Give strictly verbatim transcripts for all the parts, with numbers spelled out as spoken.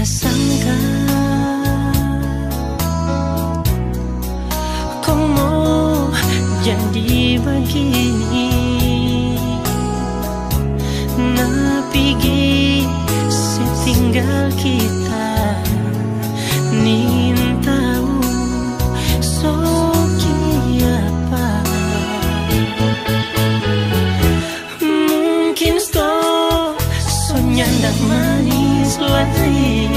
Sangka kong mo jadi bagini, na pigi se tinggal kita, nintau so kiapa. Mungkin sto so nyanda manis lai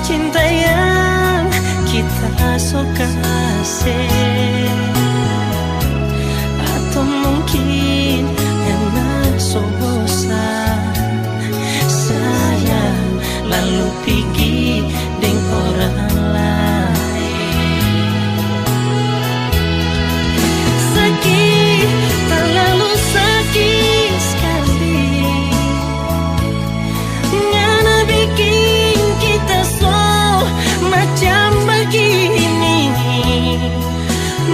cinta yang kita so kase, atau mungkin karna so bosan, sayang lalu pigi deng orang lain. Saki, talalu saki skali. Ngana biking kita so macam bagini.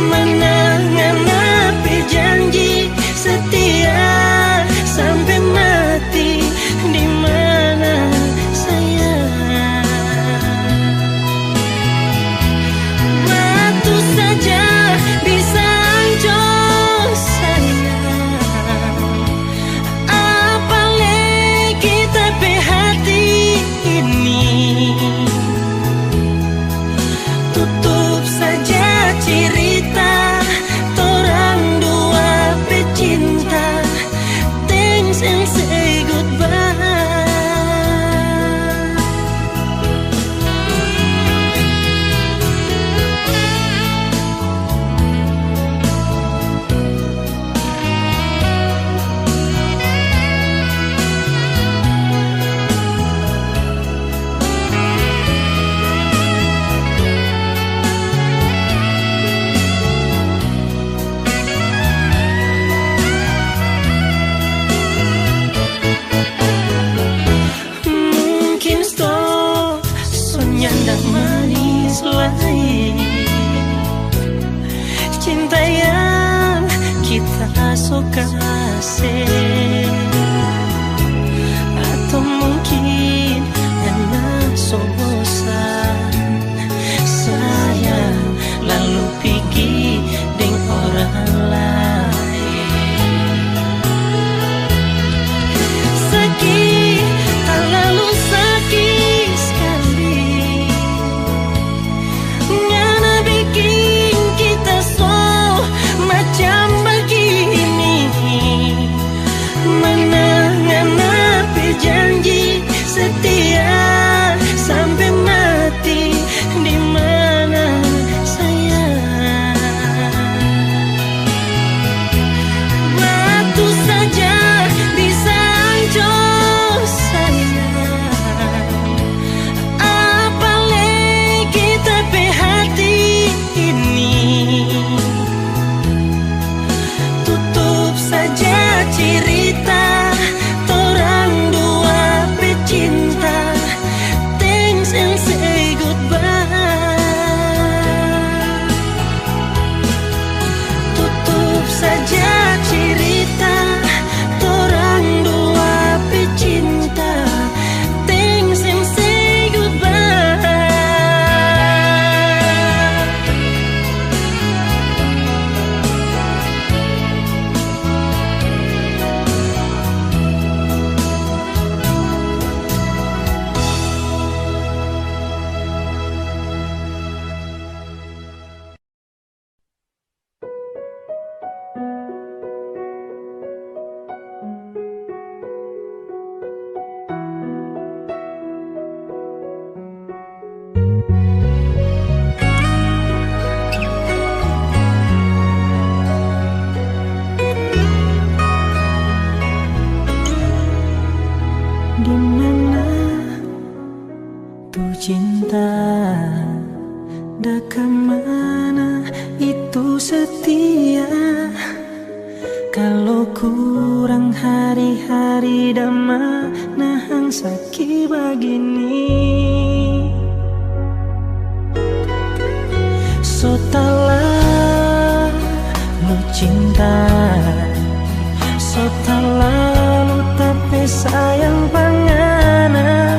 Mana ngana pe janji setia sampe mati di mana, sayang? Batu saja bisa ancor, sayang. Apa lei kita pe hati ini? Tutup saja cerita torang dua pe cinta. Thanks and say goodbye. Mungkin sto so nyanda manis lai cinta yang kita so kase, atau mungkin karna so bosan, sayang lalu pigi deng orang lain. Saki, talalu saki skali. Ngana biking kita so macam bagini. Mana ngana pe janji setia sampe mati di mana, sayang? Batu saja bisa ancor, sayang. Apa lei kita pe hati ini? Tutup saja cerita torang dua pe cinta. Thanks and say goodbye. Tutup saja cerita torang dua pe cinta. Thanks and say goodbye. Di mana tu cinta, da kamana itu setia? Kalo kurang hari-hari, da mana hang saki bagini? So talalu cinta, so talalu ta pe sayang pa ngana.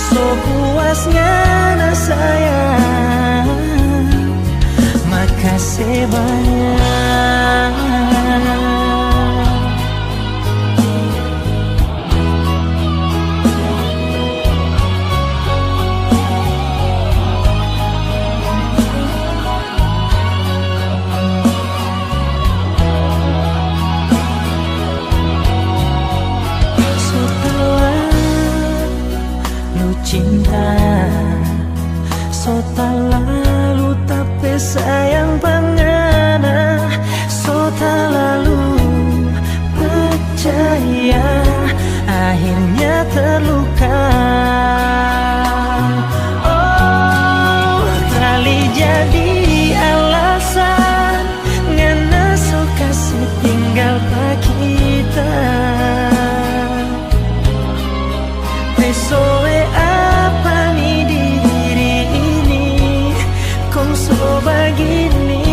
So puas ngana sayang, makase banya. So talalu cinta, so talalu tape sayang pa ngana, so talalu percaya, akhirnya terluka. Oh, trali jadi alasan, ngana so kasi tinggal pa kita. Pesoe apa ni diri ini, kong so bagini.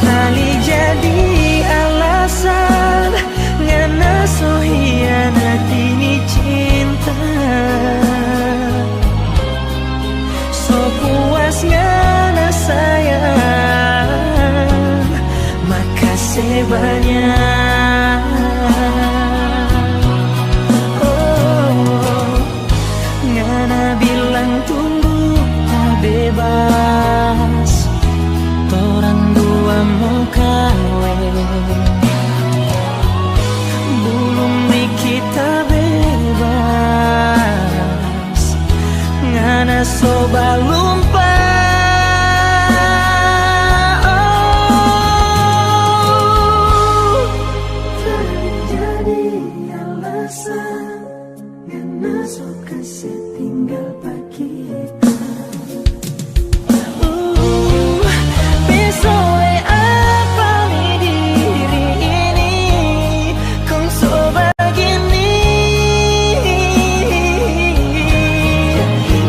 Trali jadi alasan, ngana so hianati ni cinta. So puas ngana sayang, makase banya. Oh, ngana bilang tunggu ta bebas, torang dua mo kaweng, bulum ni kita bebas. Ngana so balumpa. Oh, jadi alasan, ngana so kasi tinggal pa kita. Uh, pesoe apa ni diri ini, kong so bagini.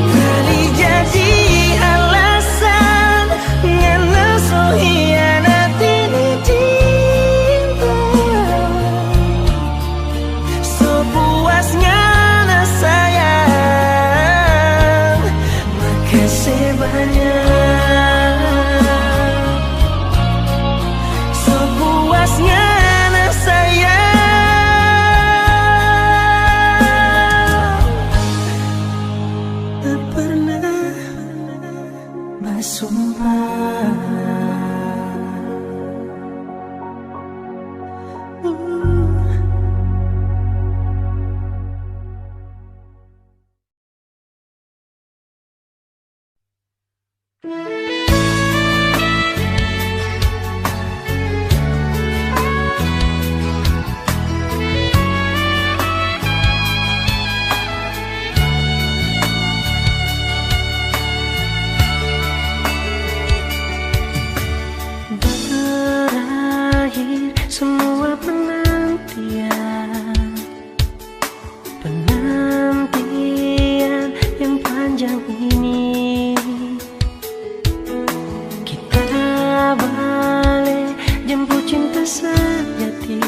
Trali jadi alasan, ngana so hianati ni cinta. So puas ngana sayang, makase banya. So puas ngana sayang, tak pernah basumpah. Berakhir semua penantian, penantian yang panjang ini. Kita bale jemput cinta sejati.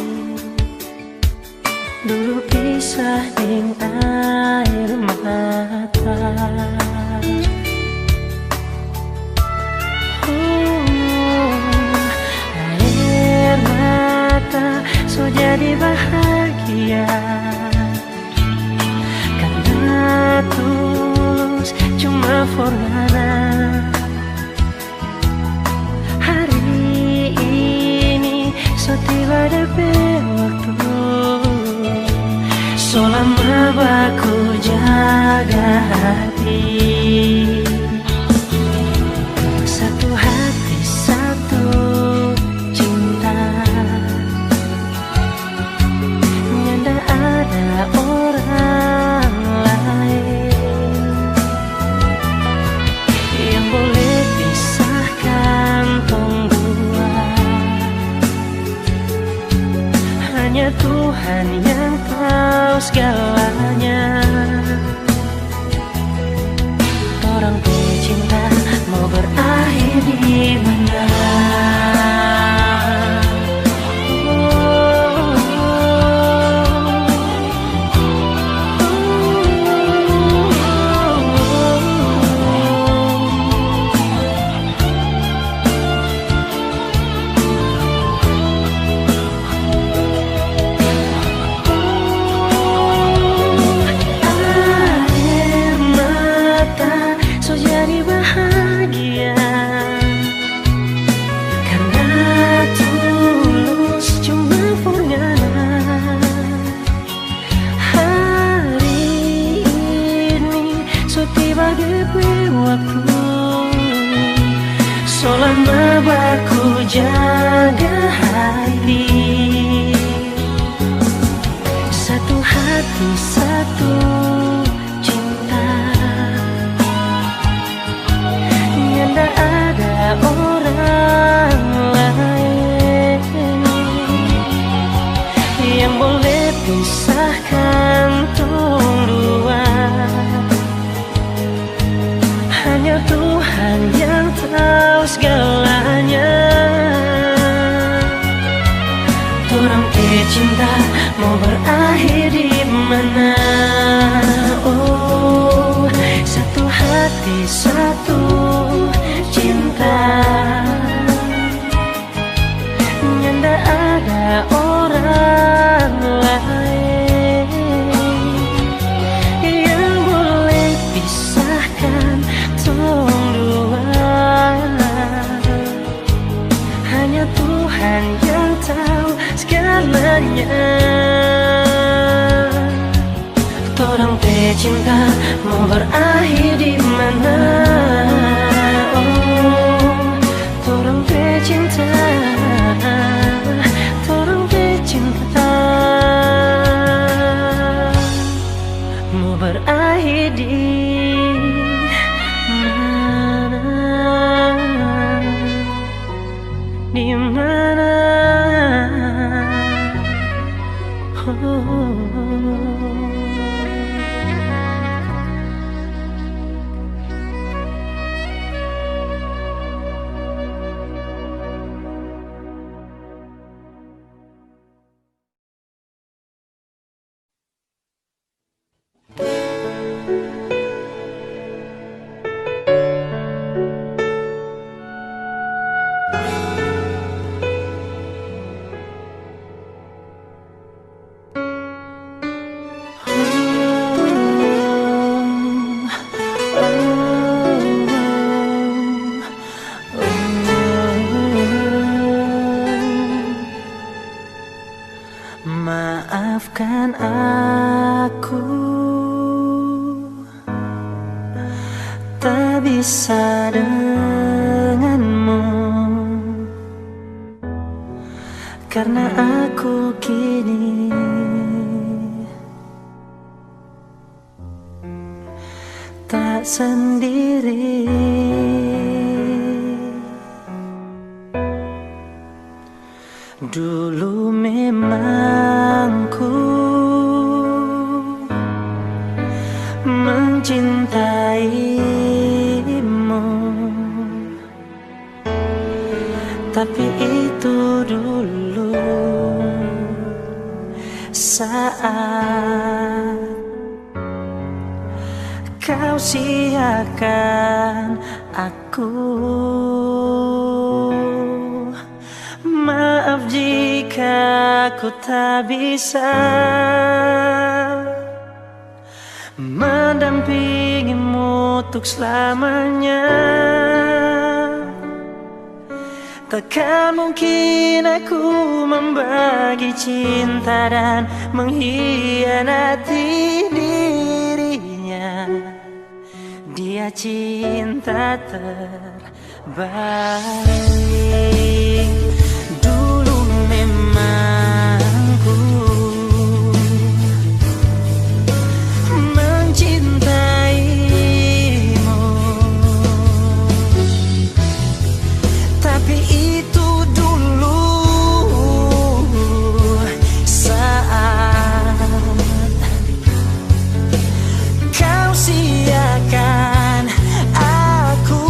Dulu pisah deng aer mata. Oh, aer mata so jadi bahagia. Karna tulus cuma for ngana. Hari ini so tiba depe waktu, so lama baku jaga hati. Satu hati, satu cinta. Nyanda ada orang lain yang boleh pisahkan tong dua. Hanya Tuhan yang tahu segalanya. Torang pe cinta mau berakhir di mana? Depe waktu, so lama baku jaga hati. Satu hati, satu cinta. Nyanda ada orang lain yang boleh pisahkan tong dua. Hanya Tuhan yang tahu segalanya. Torang pe cinta mau berakhir di mana? Oh, satu hati, satu cinta. Nyanda ada orang lain yang boleh pisahkan tong dua. Hanya Tuhan yang tahu segalanya. Torang pe cinta mau berakhir di mana? Oh, torang pe cinta, torang pe cinta mau berakhir di mana? Di mana? Oh. Maafkan aku, tak bisa denganmu, karena aku kini tak sendiri. Dulu memang ku mencintaimu, tapi itu dulu saat kau siakan aku. Maaf jika ku tak bisa mendampingimu untuk selamanya. Takkan mungkin aku membagi cinta dan mengkhianati dirinya. Dia cinta terbaik. Dulu memang ku mencintaimu, tapi itu dulu saat kau siakan aku.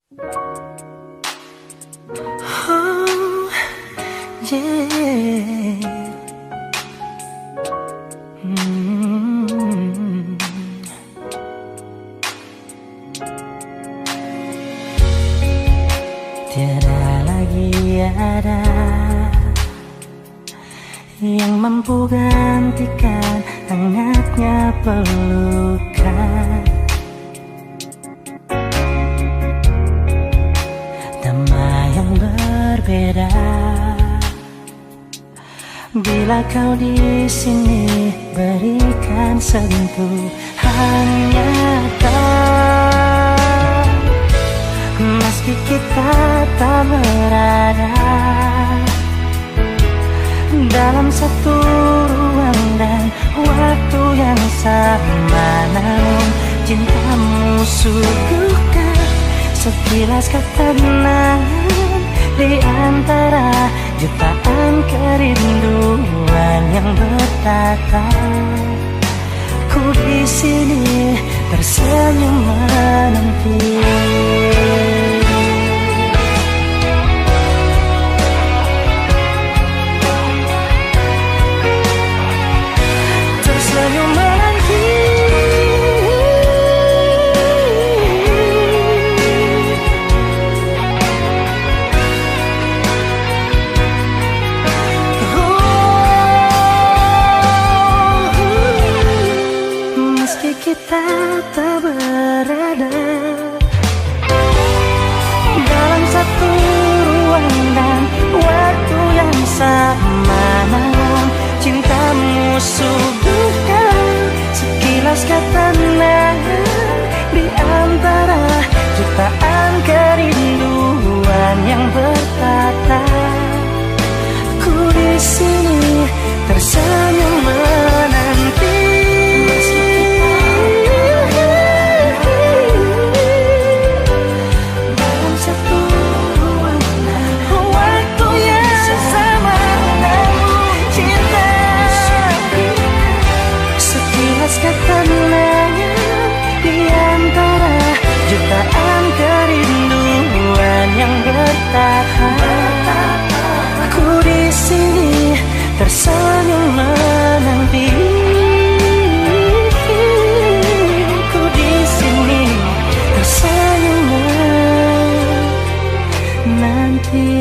Oh, yeah. Hmm. Tiada lagi ada yang mampu gantikan hangatnya pelukan. Damai yang berbeda bila kau di sini berikan sentuhan nyata. Meski kita tak berada dalam satu ruang dan waktu yang sama, namun cintamu suguhkan sekilas ketenangan di antara jutaan kerinduan yang bertata. Ku di sini tersenyum menanti. Tersenyum menanti. Meski kita tak berada dalam satu ruang dan waktu yang sama, namun cintamu suguhkan sekilas ketenangan di antara jutaan kerinduan yang bertatap. Ku di sini tersenyum menanti. Dalam satu ruang, waktu yang sama, namun cinta sekilas ketenangan di antara jutaan kerinduan yang bertatap. Ku di sini tersenyum menanti. Ku di sini tersenyum menanti.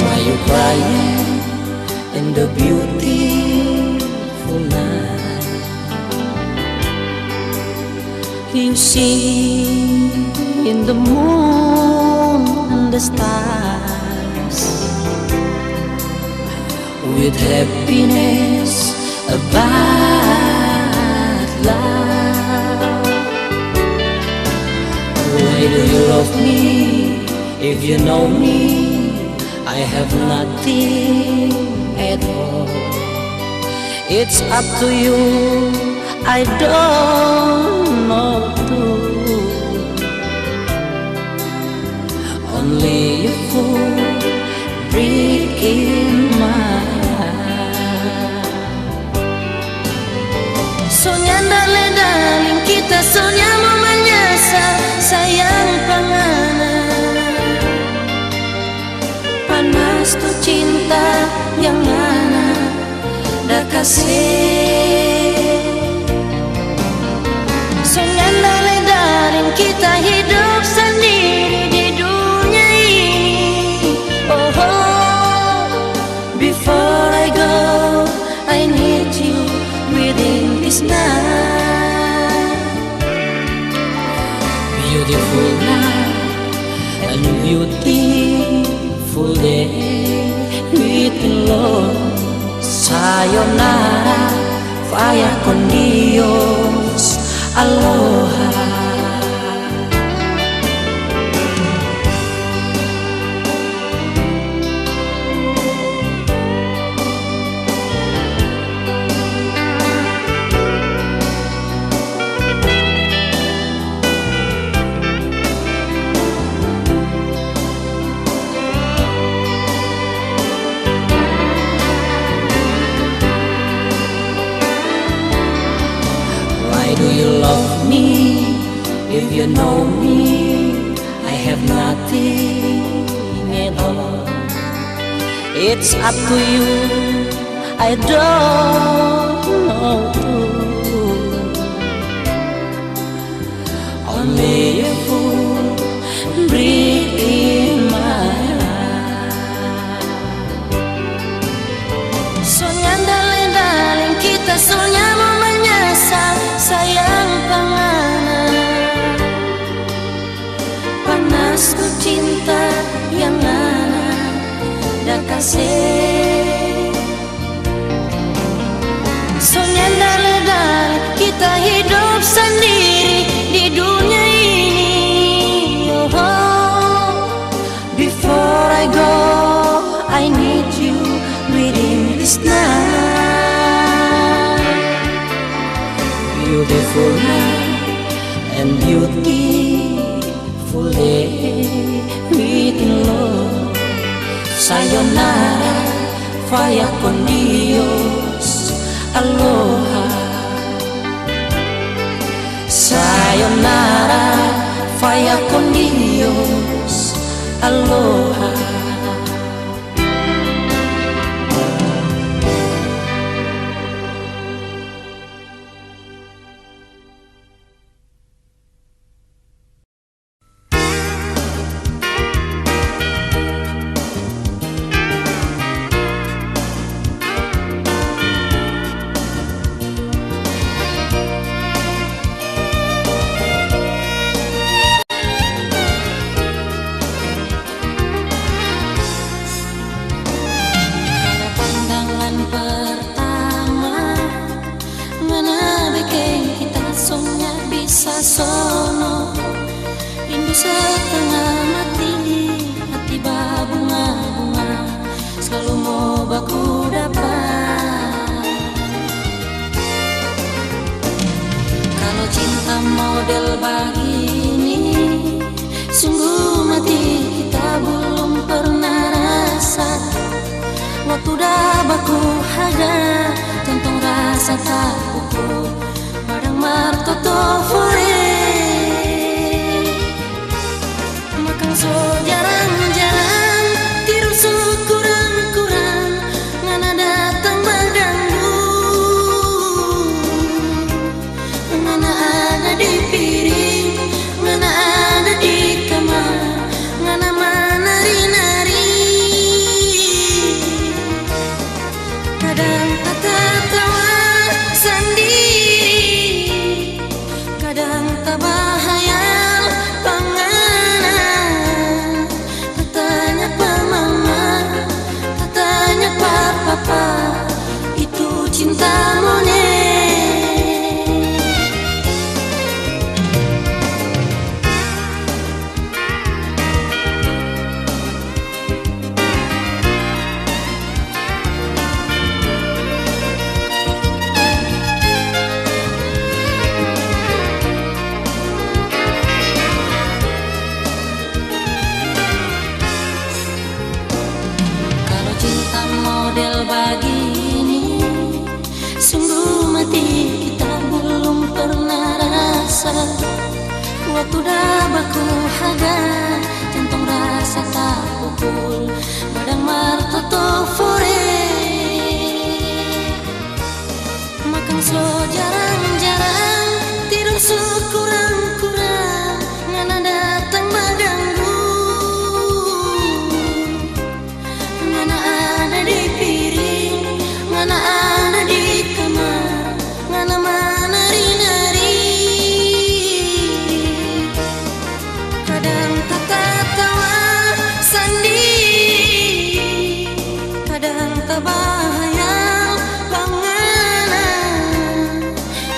Why you crying in the beautiful night? You see in the moon and the stars with happiness about love. Why do you love me if you know me? I have nothing at all. It's up to you, I don't know too. Only you could breaking my heart. So nyanda le darling, kita so nyaman manyasar, sayang pa ngana. Panas tu cinta yang ngana da kase. So nyanda le darling, kita hidup sandiri di dunia ini. Oh, oh. Before I go, I need you within this night. Beautiful night and beautiful day with love. Sayonara, vaya con Dios, aloha. You know me, I have nothing at all. It's up to you, I don't know too. Only a fool breaking my heart. Soalnya darling, darling, kita soalnya mo manyasal, sayang pa ngana. Panas tu cinta yang ngana da kase. Soalnya darling, darling, kita hidup sandiri di dunia ini. Oh, oh. Before I go, I need you within this night. Beautiful night and beautiful day within love. Sayonara, vaya con Dios, aloha. Sayonara, vaya con Dios, aloha. Pada pandangan pertama, ngana biking kita sonya bisa sono. Rindu setengah mati, hati babunga-bunga, slalu mo baku dapa. Kalo cinta model bagini, sungguh mati kita belum pernah rasa. Waktu da baku haga, jantung rasa tapukul, badang martoto fore. Makang so jarang-jarang, tidur so kurang-kurang, ngana datang baganggu. Ngana ada di piring, ngana ada di kamar, ngana manari-nari. Kadang tatatawa sandiri, kadang tabahayal pa ngana. Tatanya pa mama, tatanya pa papa, itu cinta monyet. Kalo cinta model bagini, sungguh mati kita belum pernah rasa. Waktu da baku haga, jantung rasa tapukul, badang martoto fore. Makang so jarang-jarang, tidur so kurang-kurang, ngana datang baganggu. Ngana ada di piring, ngana ada di kamar, ngana manari-nari. Kadang tatatawa sandiri, kadang tabahayal pa ngana.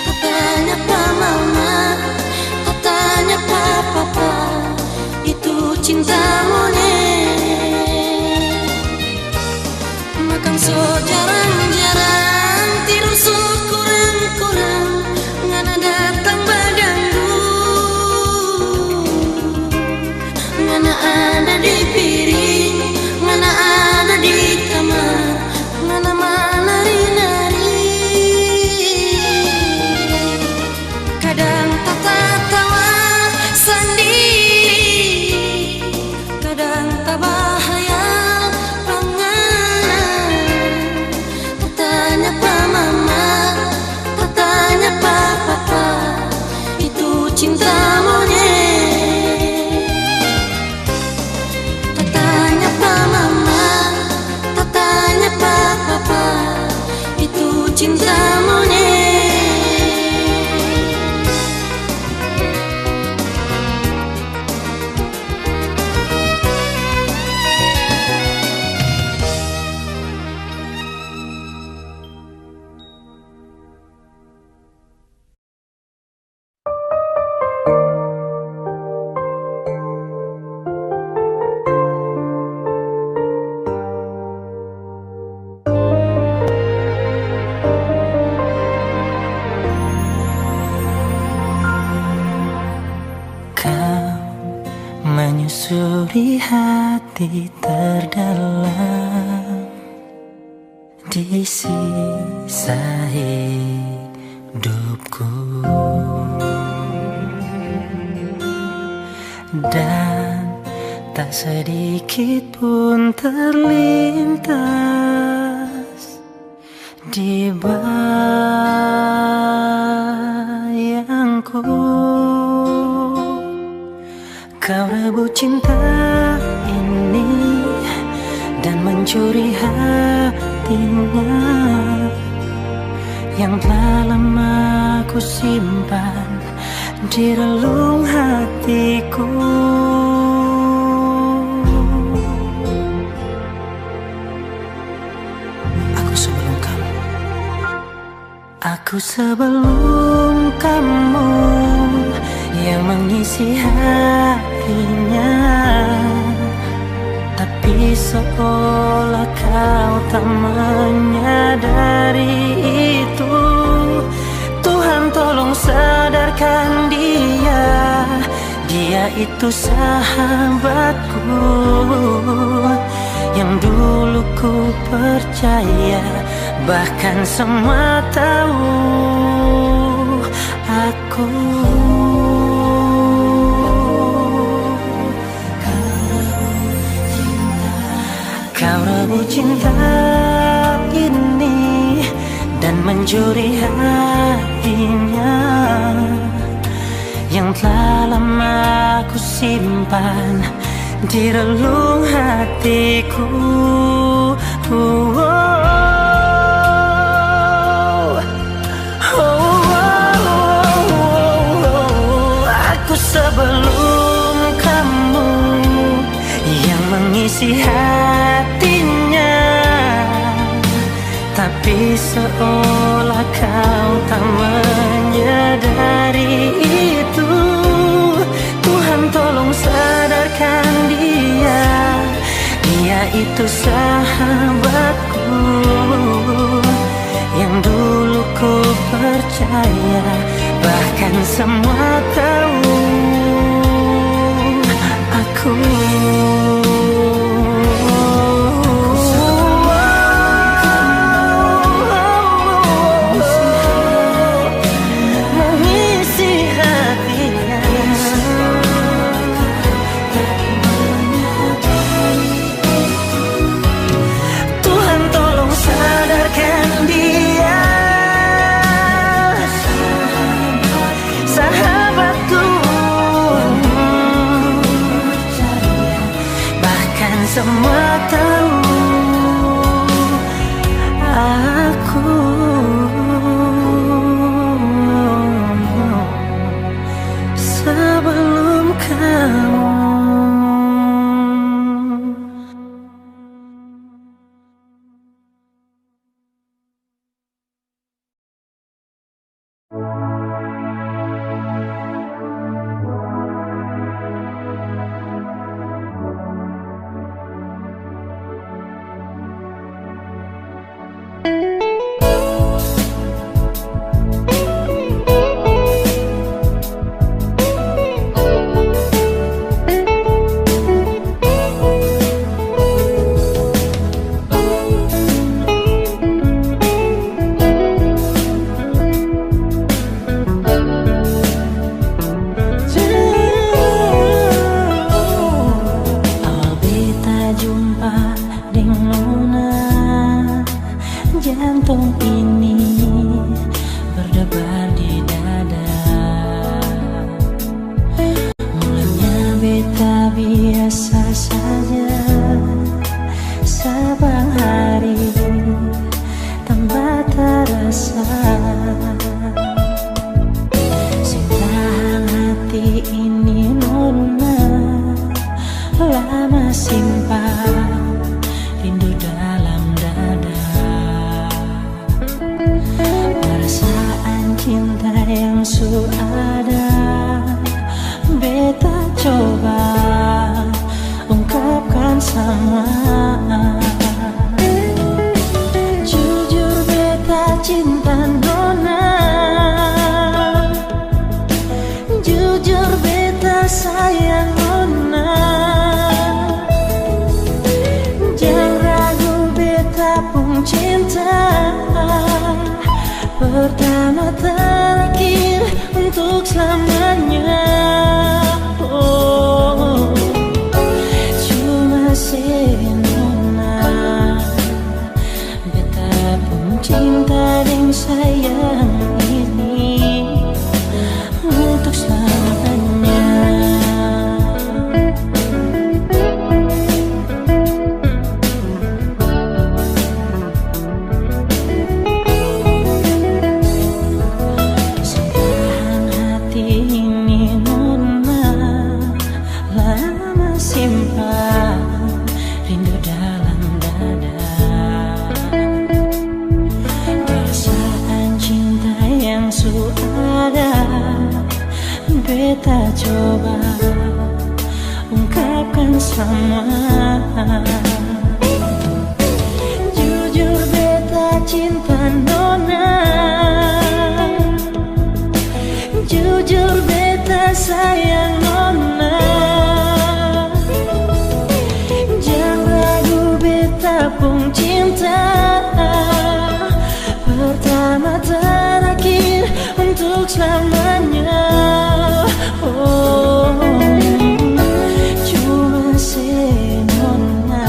Tatanya pa mama, tatanya pa papa, itu cinta monyet. Makang so jarang-jarang, tidur so kurang-kurang, ngana datang baganggu. Ngana ada di piring, ngana ada di kamar, ngana manari-nari. Kadang tatatawa Di hati terdalam, di sisa hidupku, dan tak sedikit pun terlintas di bayangku. Kau rebut cinta ini dan mencuri hatinya, yang telah lama ku simpan di relung hatiku. Aku sebelum kamu. Aku sebelum kamu yang mengisi hatinya, tapi seolah kau tak menyadari itu. Tuhan, tolong sadarkan dia. Dia itu sahabatku yang dulu ku percaya, bahkan semua tahu aku. Kau rebut cinta ini dan mencuri hatinya, yang telah lama ku simpan di relung hatiku. Aku sebelum kamu yang mengisi hatinya, tapi seolah kau tak menyadari itu. Tuhan, tolong sadarkan dia. Dia itu sahabatku yang dulu ku percaya, bahkan semua tahu aku. Mengisi hatinya. Tuhan, tolong sadarkan dia, sahabatku. Bahkan semua tahu aku sebelum kamu. Awal beta jumpa deng nona, jantong ini berdebar di dada. Mulanya beta biasa saja, sabang hari tambah tarasa. Seng tahang hati ini nona, lama simpan rindu dalam dada. Perasaan cinta yang su ada, beta coba ungkapkan samua. Jujur beta cinta nona, jujur beta sayang nona. Pertama terakhir untuk selamanya. Oh, cuma se nona. Beta pung cinta deng sayang ini untuk selamanya. Setahan hati ini nona, lama simpan rindu dalam dada. Perasaan cinta yang su ada, beta coba ungkapkan samua. Jujur beta cinta nona, jujur beta sayang nona. Jang ragu beta pung cinta. Pertama terakhir untuk selamanya. Oh, cuma se nona.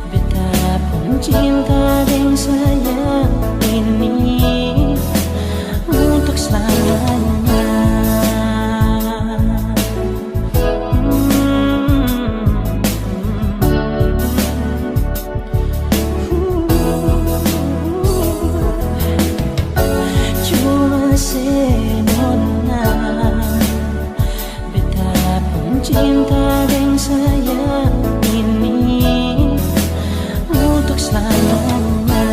Beta pung cinta deng sayang ini untuk selamanya. Cuma se nona, beta pung cinta deng sayang ini untuk selamanya.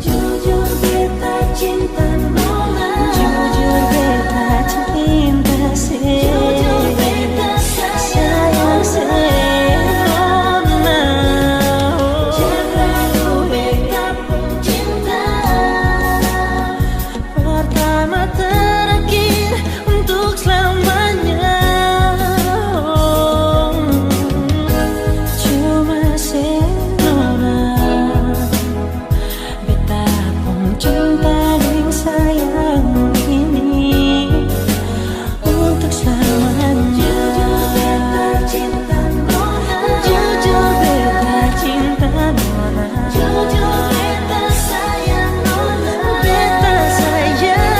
Jujur beta cinta nona. Jujur beta cinta se. Jujur beta sayang se nona. Jang ragu beta pung cinta. Pertama terakhir untuk selamanya. Cuma se nona. Beta pung cinta deng sayang ini untuk selamanya. Jujur beta cinta nona. Jujur beta cinta nona. Jujur beta sayang nona. Beta sayang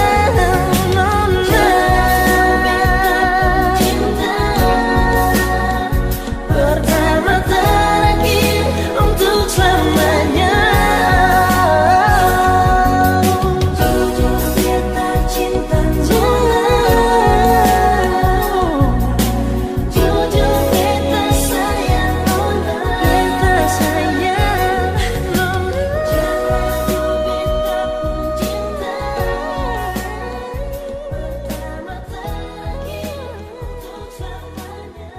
nona. Jujur beta pung cinta. Pertama terakhir untuk selamanya. Jujur beta cinta nona. Jujur beta sayang nona. Beta sayang nona. Jang ragu beta pung cinta. Pertama terakhir untuk selamanya.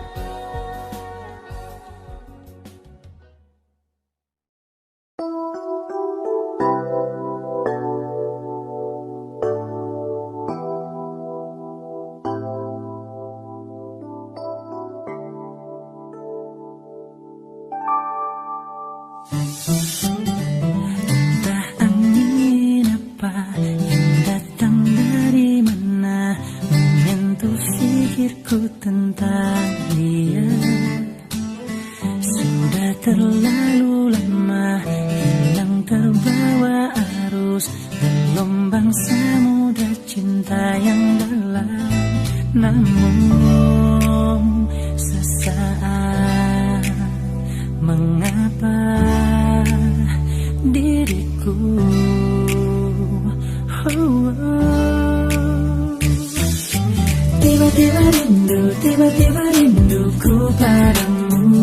Entah angin apa yang datang dari mana, menyentuh pikirku tentang dia. Sudah terlalu lama hilang terbawa arus gelombang samudra cinta yang dalam. Namun sesaat mengapa diriku, oh, oh. Tiba-tiba rindu, tiba-tiba rinduku padamu.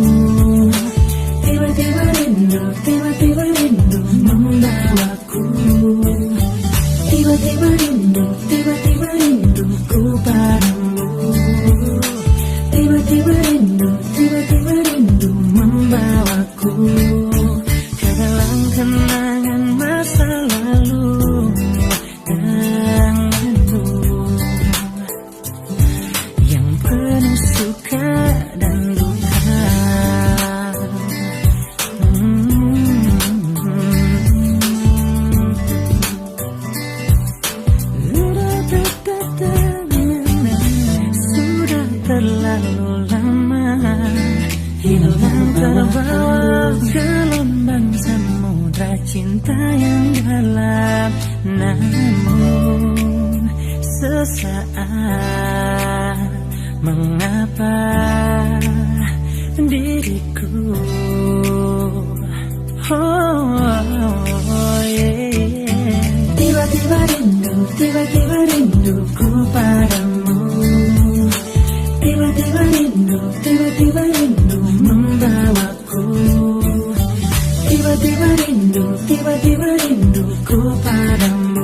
Tiba-tiba rindu, tiba-tiba rindu membawaku. Tiba-tiba rindu, tiba-tiba rinduku padamu. Tiba-tiba rindu, tiba-tiba rindu membawaku ke dalam kenangan masa lalu. Tanganmu yang penuh suka dan duka. Terbawa gelombang samudra cinta yang dalam, namun sesaat mengapa diriku, oh, oh, yeah. Tiba-tiba rindu, tiba-tiba rinduku padamu. Tiba-tiba rindu, tiba-tiba rindu membawaku. Tiba-tiba rindu, tiba-tiba rinduku padamu.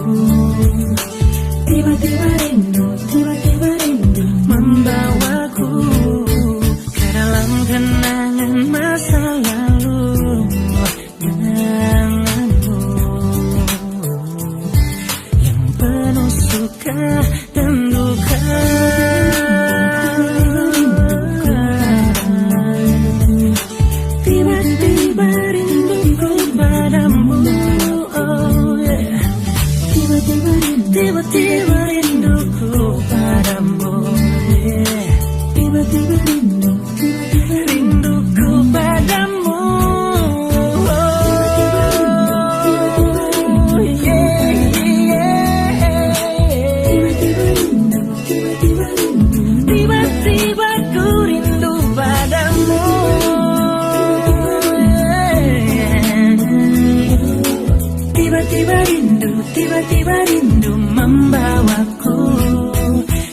Tiba-tiba rindu, tiba-tiba rindu membawaku ke dalam kenangan masa lalu denganmu yang penuh suka dan duka. Tiba-tiba rinduku padamu, oh yeah. Tiba-tiba rindu, tiba-tiba rinduku padamu, yeah. Tiba-tiba rindu, rinduku padamu. Tiba-tiba ku rindu padamu. Tiba-tiba rindu, tiba-tiba rindu membawaku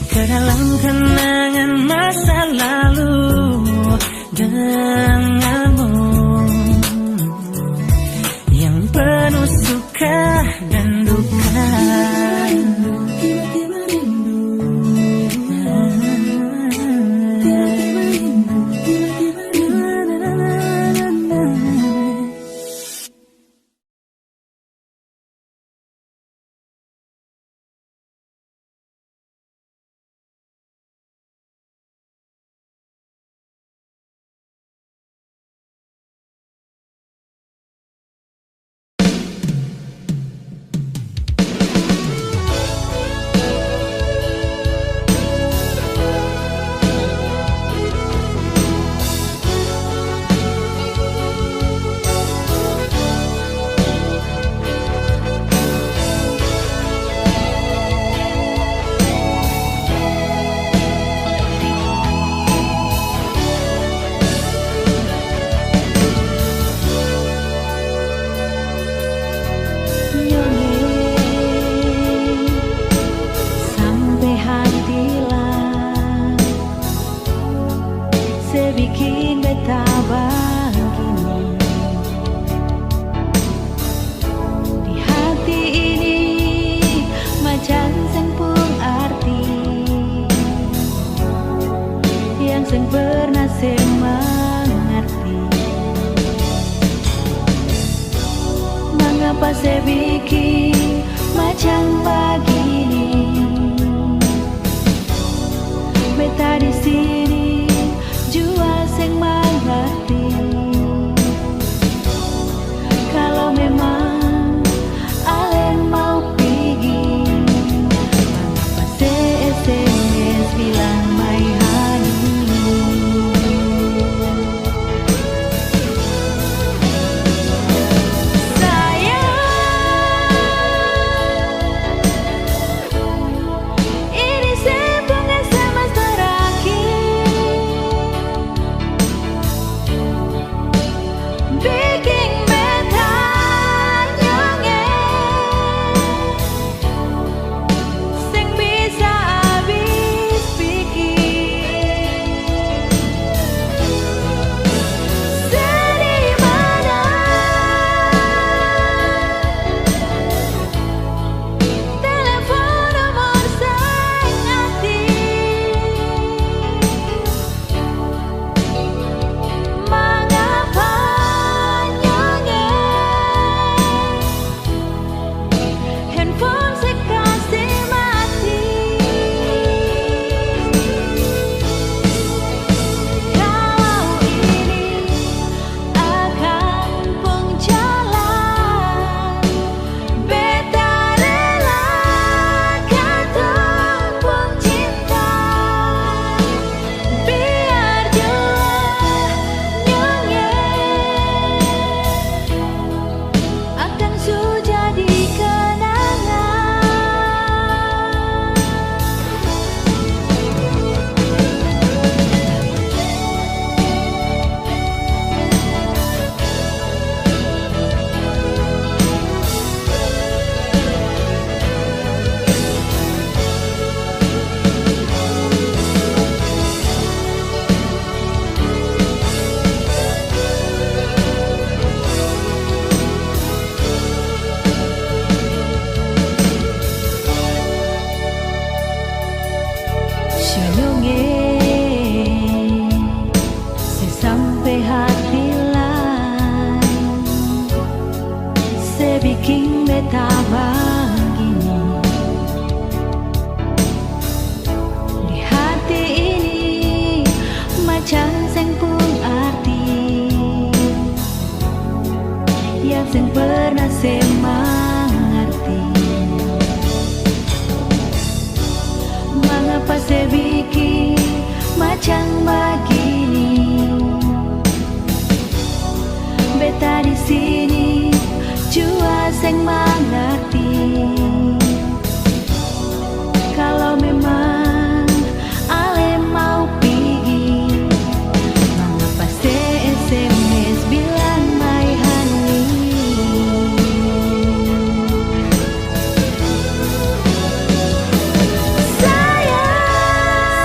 ke dalam kenangan masa lalu denganmu yang penuh suka dan duka. Nyonge sampe hati la se biking beta bagini. Di hati ini macam seng pung arti, yang seng pernah se mangarti. Mangapa se biking macam bagini? Beta di sini jua seng mangarti. Kalo memang Alen mau pigi, mangapa se S M S bilang mai hadiri? Sayang, Senyum e, se sampe hati lai, se biking beta bagini. Di hati ini macam seng pung arti, yang seng pernah se mangarti. Mangapa se biking macam bagini? Beta di sini jua seng mangarti. Kalo memang ale mau pigi, mangapa se S M S bilang, "My honey"? Sayang,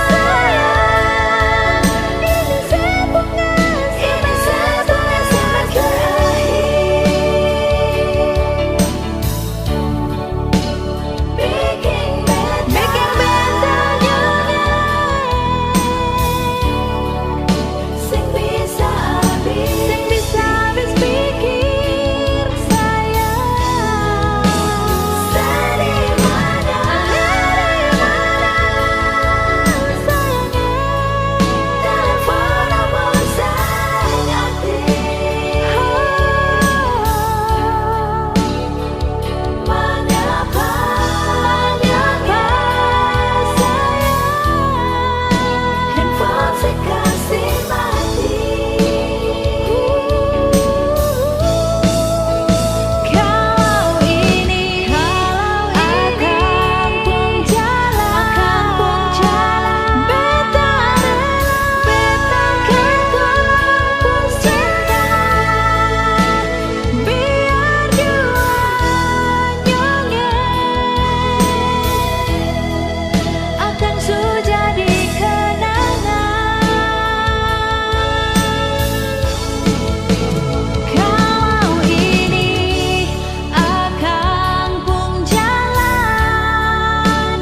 sayang, ini se pung S M S terakhir. Biking beta, biking beta nyonyo. Seng bisa abis, seng bisa abis pikir, sayang. Sadimana, sadimana, sayang. Telepon amor seng aktif. Mangapa, mangapa sayang, handphone se kasi mati? Kalau ini, kalau ini akang pung jalan, akang pung jalan, beta rela, beta rela katong pung cinta. Biar jua nyonyo akang su jadi kenangan. Kalau ini akang pung jalan,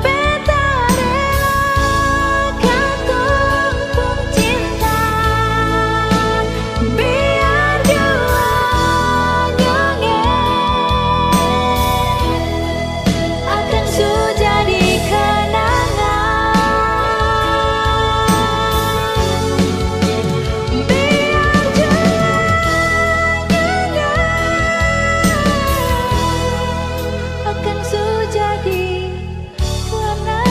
beta rela katong pung cinta, biar jua nyonyo akang su jadi kenangan. Biar jua nyonyo akang su jadi kenangan.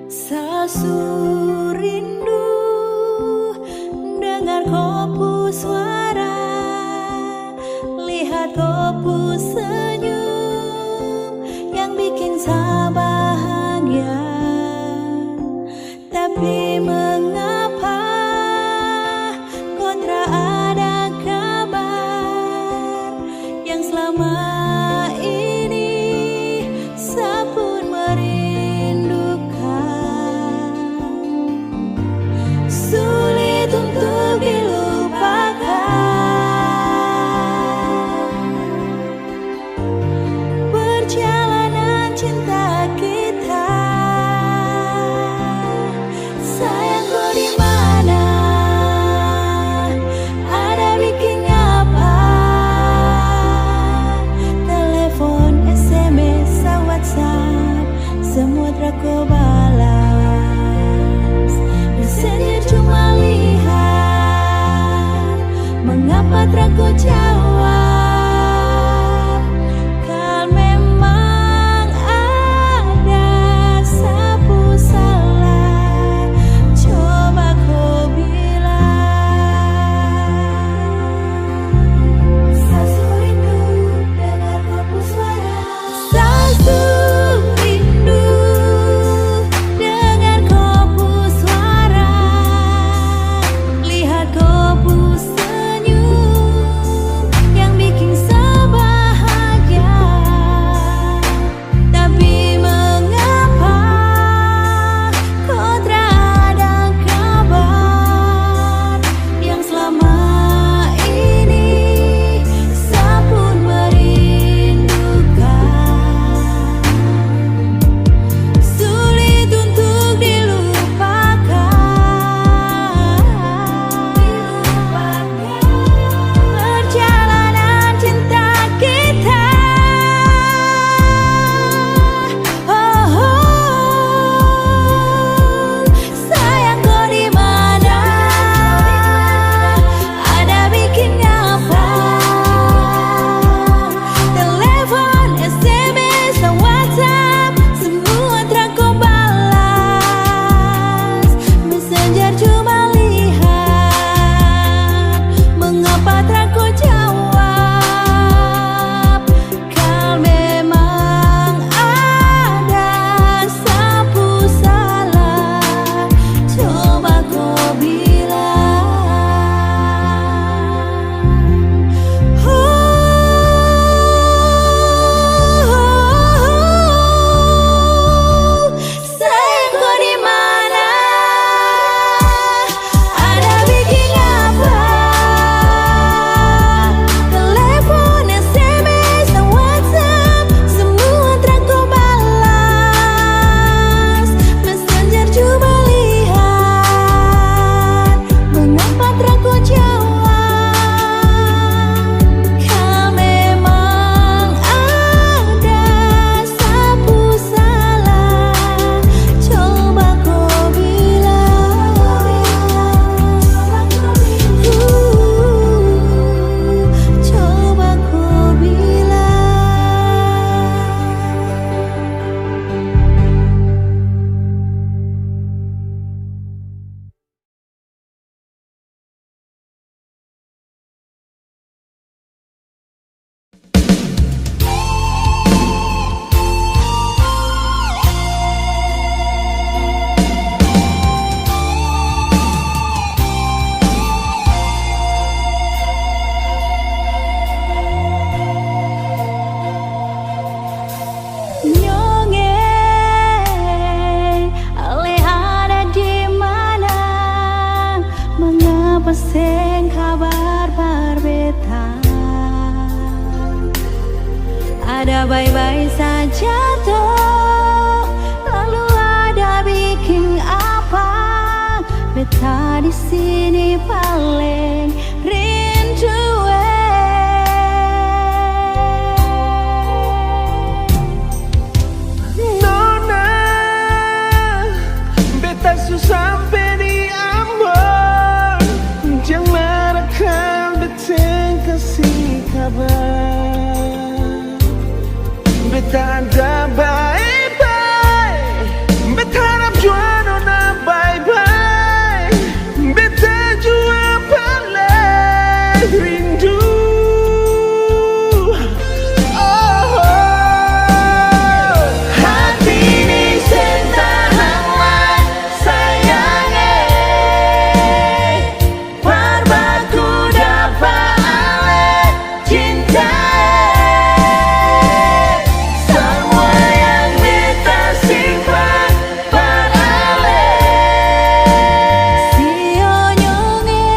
Sa su rindu dengar ko pu suara, lihat ko pu senyum yang bikin sa bahagia. Tapi mengapa ko tra ada kabar yang selama ini sa pun merindukan? Sulit untuk dilupakan. Ada bae-bae saja to, lalu ada biking apa? Beta di sini paleng rindu e. Nona, beta su sampe di Ambon, jang mara kal beta seng kasi kabar. Beta ada bae-bae, beta harap jua nona bae-bae. Beta jua paleng rindu. Oh, hati ini seng tahan lai, sayang e. Par baku dapa ale cinta e. Samua yang beta simpan par ale. Sio nyong e.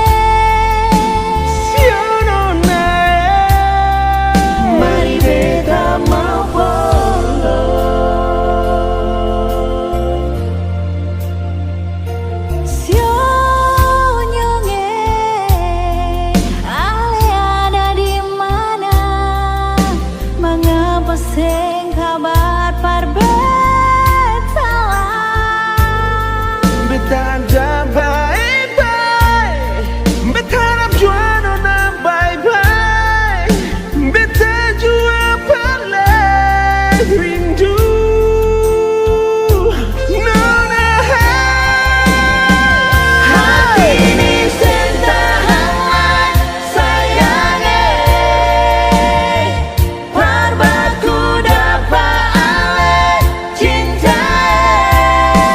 Sio nona e. Mari beta mau pulang. Sio nyong e, ale ada di mana? Mangapa seng kabar par beta lai? Beta ada bae-bae, beta harap jua nona bae-bae. Beta jua paleng rindu, nona. Hati ini seng tahan lai, sayang e. Par baku dapa ale cinta e.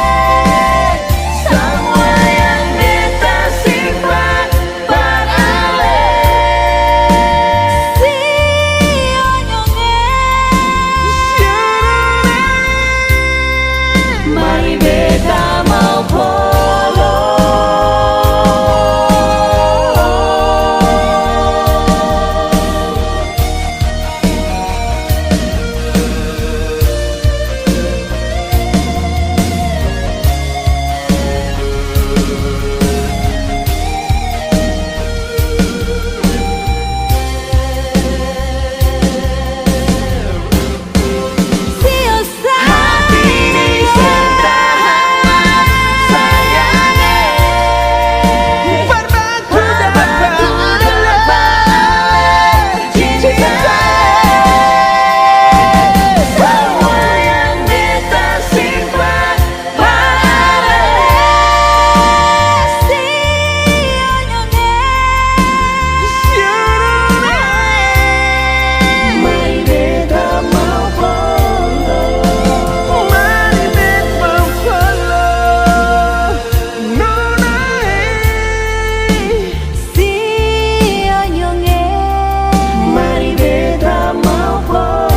Samua yang beta simpan par ale. Sio nyong e. Sio nona e. Mari beta mau pulang. Hati ini seng tahan lai, sayang e. Par baku dapa ale cinta e. Samua yang beta simpan par ale. Sio nyong e. Sio nona e. Mari beta mau pulang. Mari beta mau pulang, nona e. Sio nyong e. Mari beta mau pulang.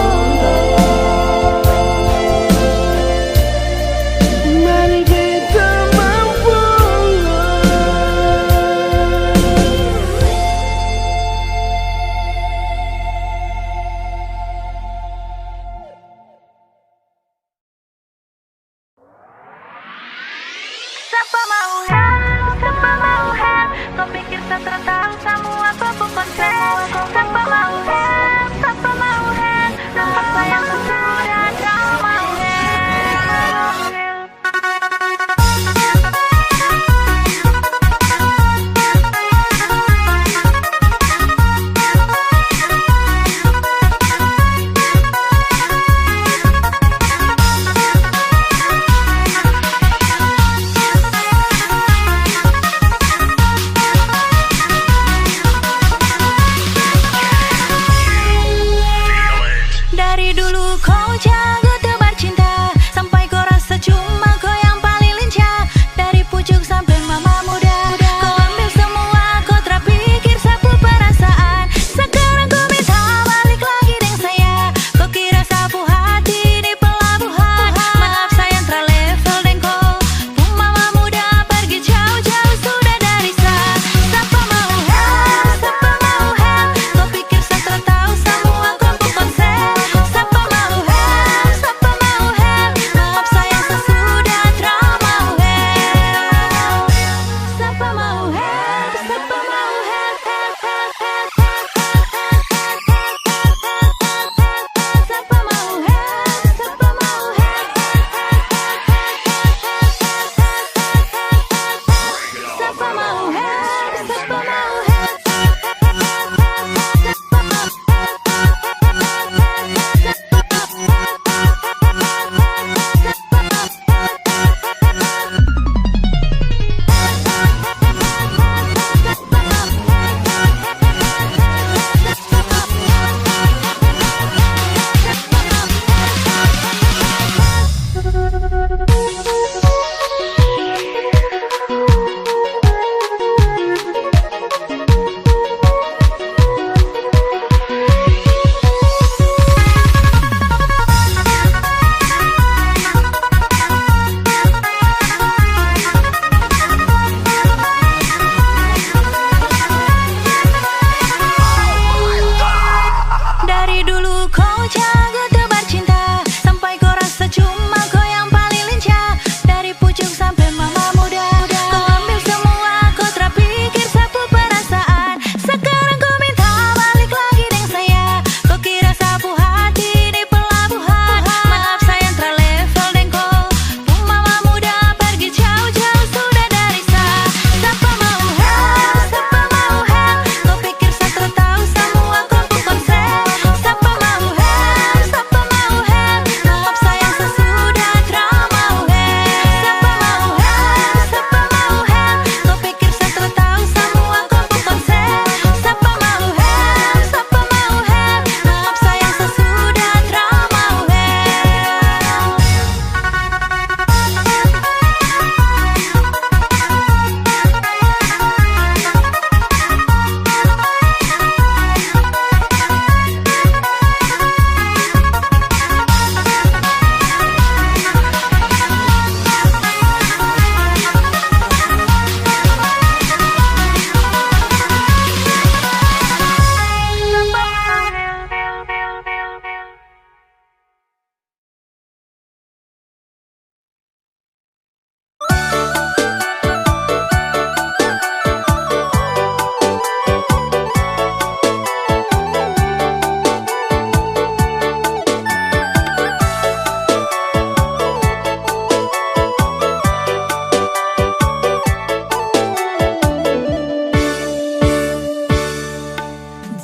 Mari beta mau pulang. Sapa mau help? Sapa mau help? Ko pikir sa tra tau samua ko pung konsep? Sapa mau help? Sapa mau help? Sapa yang sudah tau mau help?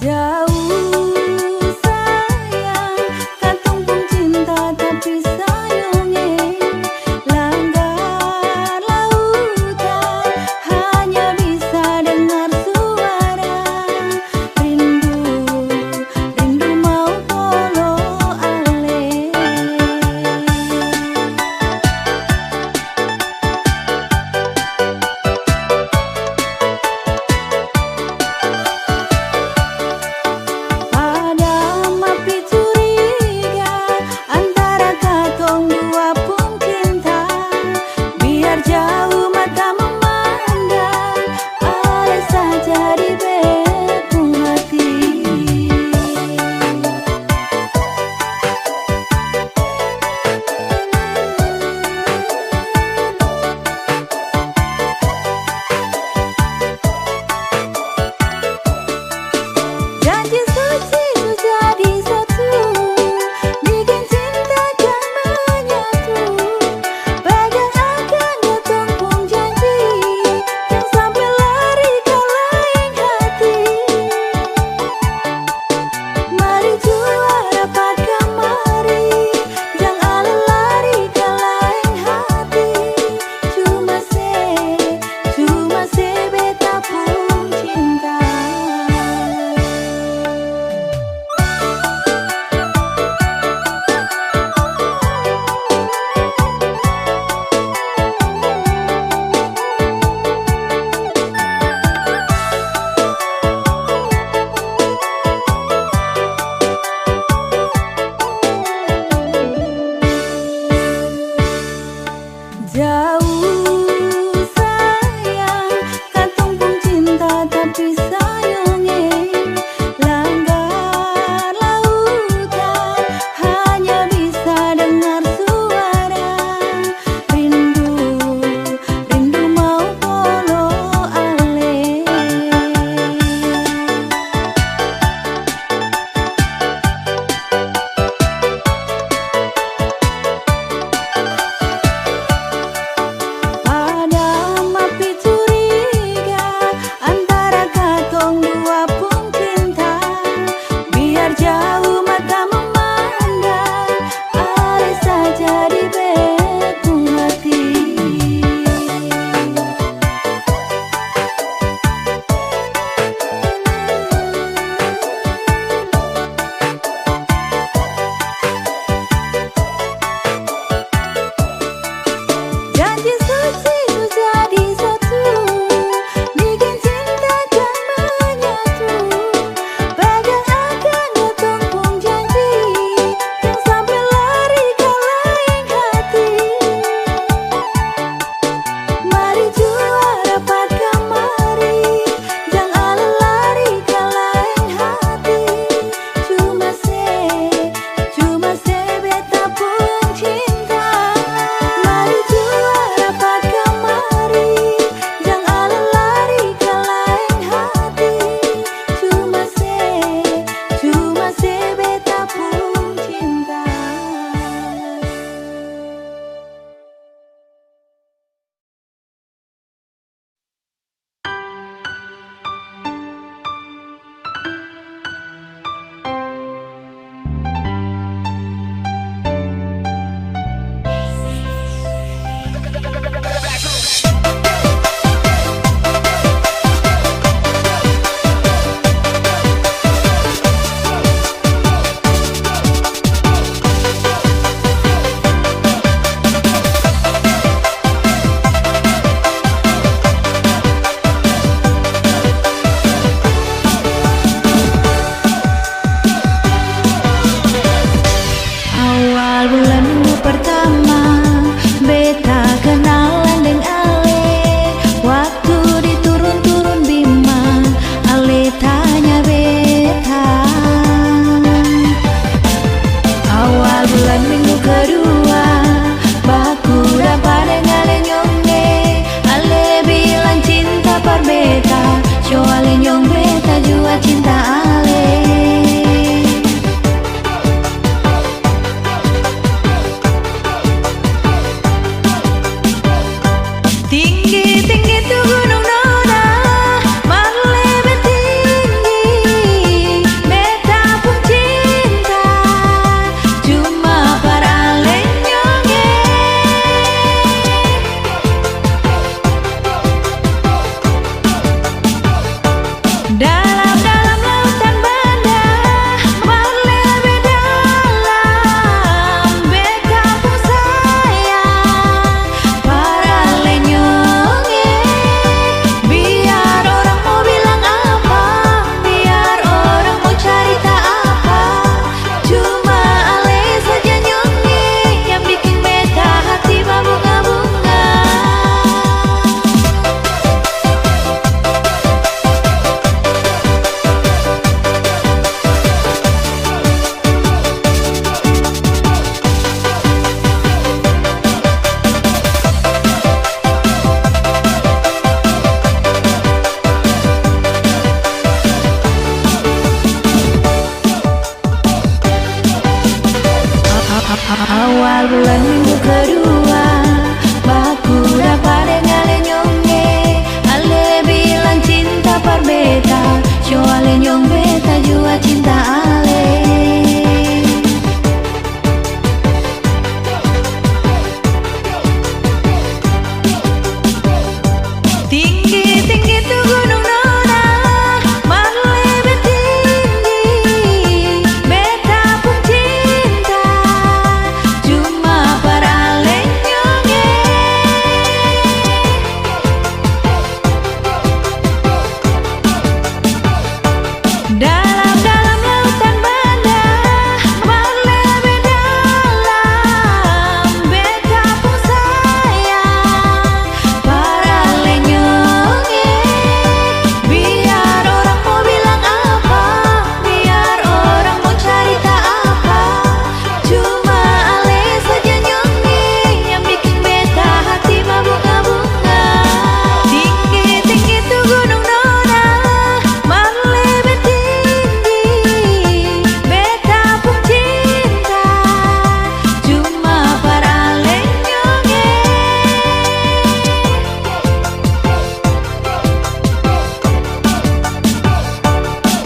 Jauh sayang, katong pung cinta tapi sayang e, langgar lautan, hanya bisa dengar suara rindu, rindu mau kolo ale.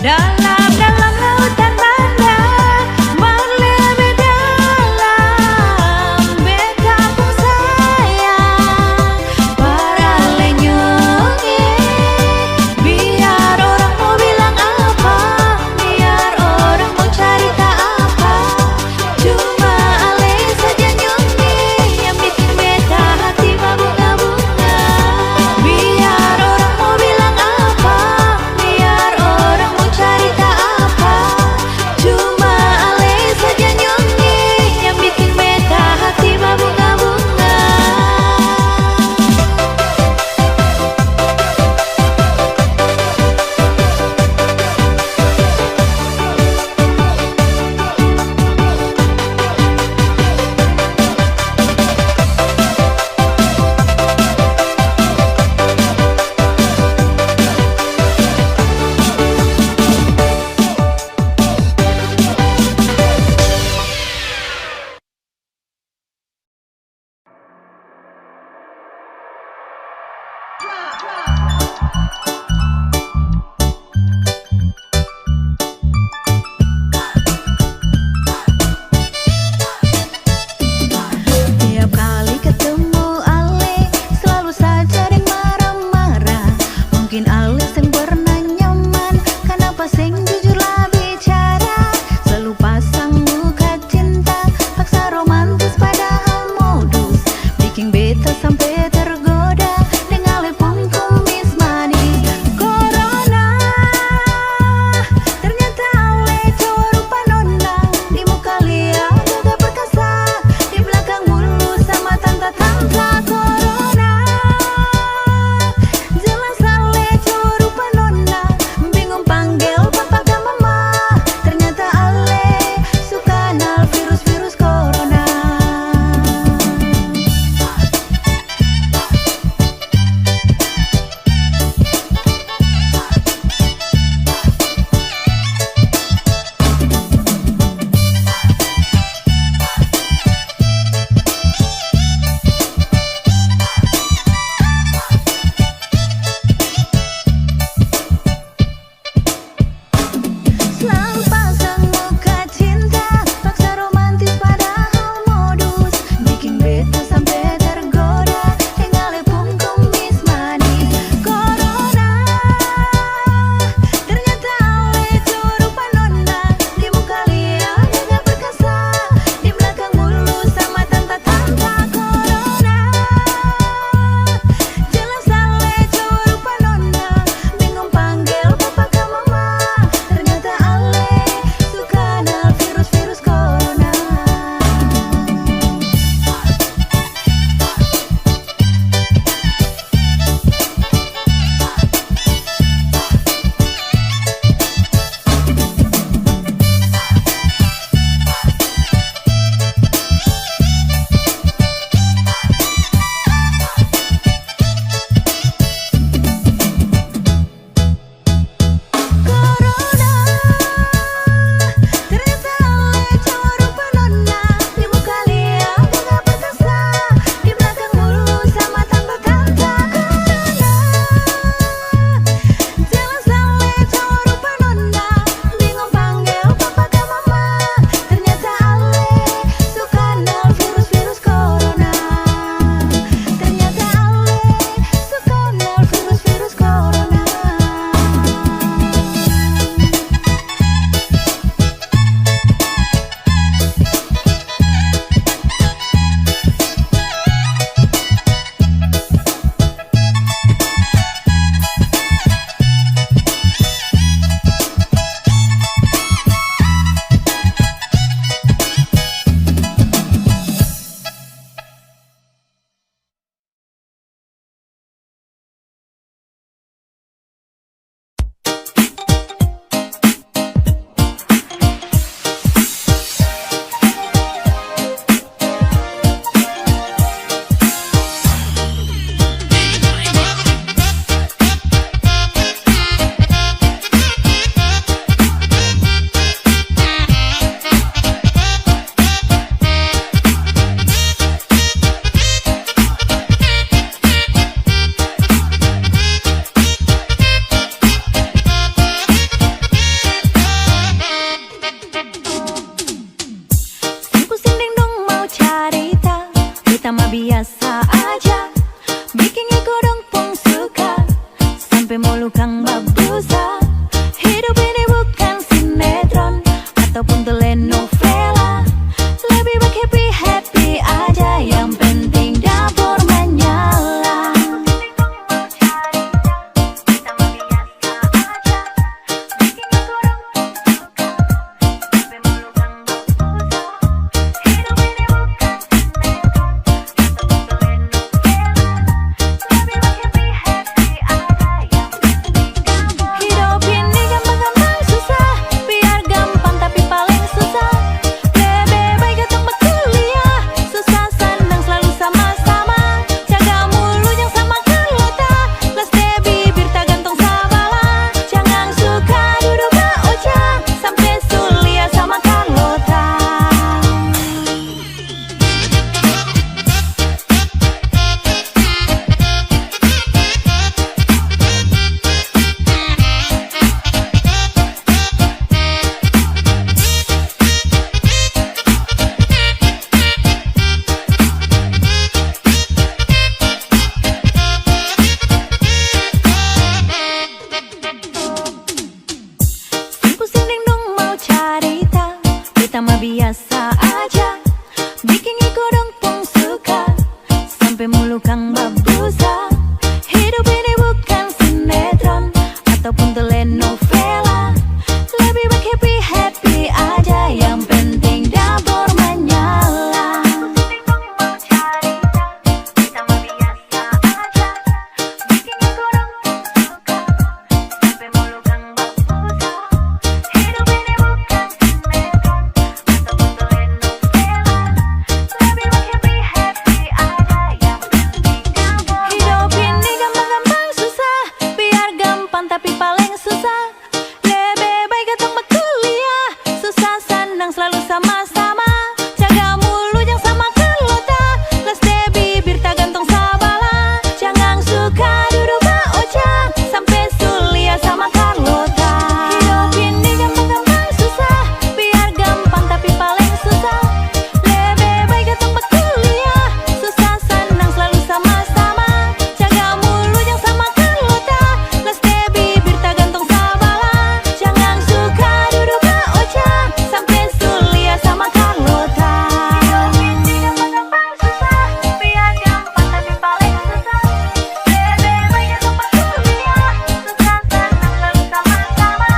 Dalam-dalam lautan banda, mar lebe dalam, beta pung sayang, par ale nyong e. Biar orang mo bilang apa, biar orang mo carita apa, cuma ale saja nyong e yang biking beta hati babunga-bunga. Biar orang mo bilang apa, biar orang mo carita apa, cuma ale saja nyong e yang biking beta hati babunga-bunga. Tiap kali ketemu ale, selalu saja deng marah-marah. Mungkin ale seng pernah nyaman, kanapa seng jujur la bicara? Selalu pasang muka cinta, paksa romantis padahal modus, biking beta sampe tergoda deng ale pung kumis manis. Corona, ternyata ale cowo rupa nona, di muka lia gagah perkasa, di blakang mulus sama tanta-tanta. Corona, jelas ale cowo rupa nona, bingung panggel papa ka mama, ternyata ale su kanal virus-virus corona. Selalu pasang muka cinta, paksa romantis padahal modus, biking beta sampe tergoda deng ale pung kumis manis. Corona, ternyata ale cowo rupa nona, di muka lia gagah perkasa, di blakang mulus sama tanta-tanta. Corona, jelas ale cowo rupa nona, bingung panggel papa ka mama, ternyata ale su kanal virus-virus corona. Corona, ternyata ale cowo rupa nona, di muka lia gagah perkasa, di blakang mulus sama tanta-tanta. Corona, jelas ale cowo rupa nona, bingung panggel papa ka mama, ternyata ale su kanal virus-virus corona. Ternyata ale su kanal virus-virus corona. telenovela, lebih baik happy-happy aja, yang penting dapur menyala. Hidup ini gampang-gampang susah, biar gampang tapi paling susah. Lebe bae katong bakuliah, susah sanang slalu sama-sama. Jaga mulu jang sama karlota, las de bibir tagantong sabala. Jangan suka dudu baoca, sampe su lia sama karlota. Hidup ini gampang-gampang susah, biar gampang tapi paling susah. Lebe bae katong bakuliah, susah sanang slalu sama-sama. Jaga mulu jang sama karlota, las de bibir tagantong sabala. Jangan suka dudu baoca, sampe su lia sama karlota. Hidup ini gampang-gampang susah, biar gampang tapi paling susah. Lebe bae katong bakuliah, susah sanang slalu sama-sama.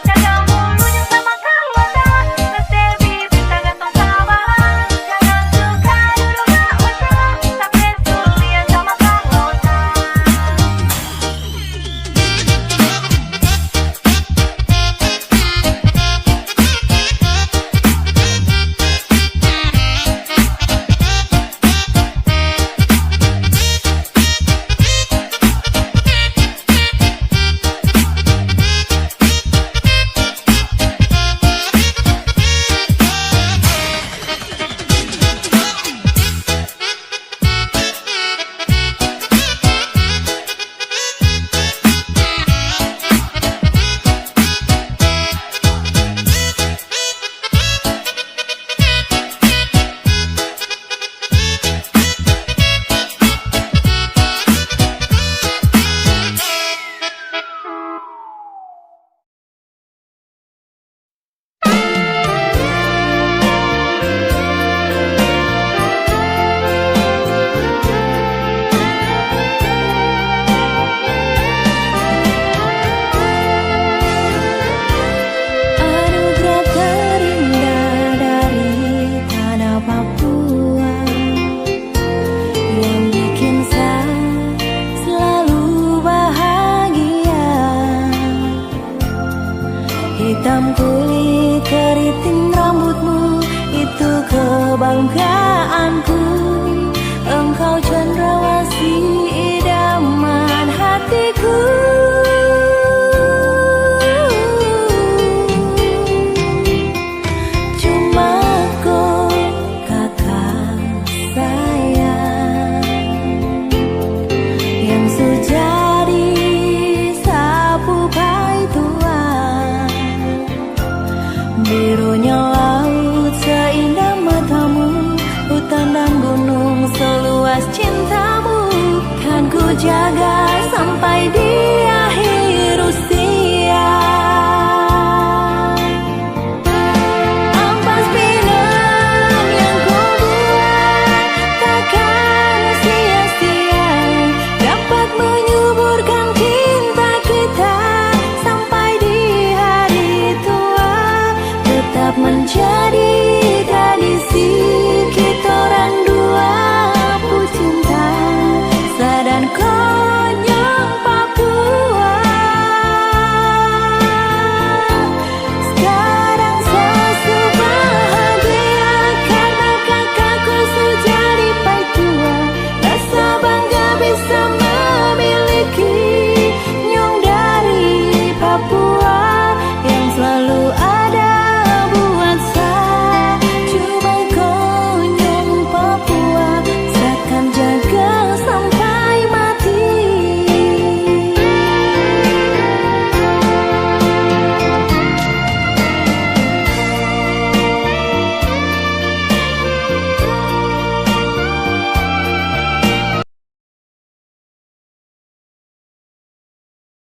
Jaga mulu jang sama karlota, las de bibir tagantong sabala. Jangan suka dudu baoca, sampe su lia sama karlota. Anugerah terindah dari tanah Papua yang bikin saya selalu bahagia. Hitam kulit keriting rambutmu itu kebanggaanku. Engkau cendrawasih idaman hatiku. Cuma ko kaka sayang yang su jadi sapu paitua. Birunya laut seindah matamu, hutan dan gunung seluas cintamu. Kan ku jaga